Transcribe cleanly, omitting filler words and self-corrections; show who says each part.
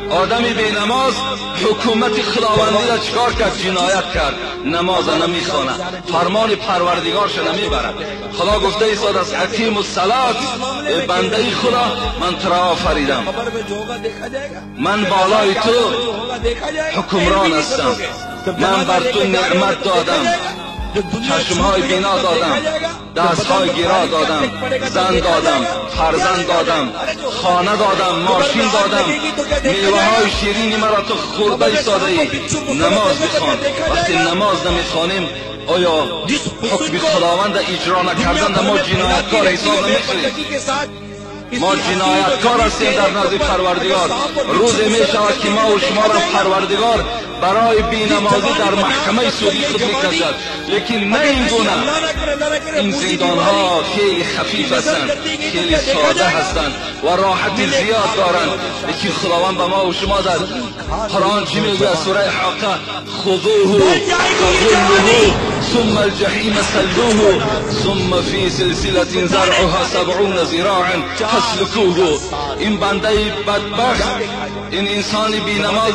Speaker 1: آدمی بی نماز حکومت خداوندی را چکار کرد؟ جنایت کرد. نماز نمیخواند، فرمان پروردگارش نمیبرد. خدا گفته ایستاد است اقیم الصلات، بنده خدا من تو را آفریدم، من بالای تو حکمران هستم، من بر تو نعمت دادم، چشمهای بینا دادم، دستهای گیرا دادم، زن دادم، فرزند دادم، خانه دادم، ماشین دادم، میوه های شیرینی مرا تو خورده ایستاده ای. نماز بخوان. وقتی نماز نمیخوانیم آیا حکم خداوند اجرا نکردن ما جنایتکار حساب نمیخوریم؟ ما جنایتکار هستیم در نزد پروردگار. روز می شود که ما و شما را پروردگار برای بینمازی در محکمه سودی خود میکشد. لیکن نه این گونه. این زندان ها خیلی خفیف هستند، خیلی ساده هستند و راحت زیاد دارند. لیکن خداوند به ما و شما در قرآن چی میگوید؟ سوره حاقه: خذوه فغلوه ثم الجحیم صلوه ثم فی سلسلة زرعها 70 ذراعا فاسلكوه. این بنده بدبخت، این انسان بینماز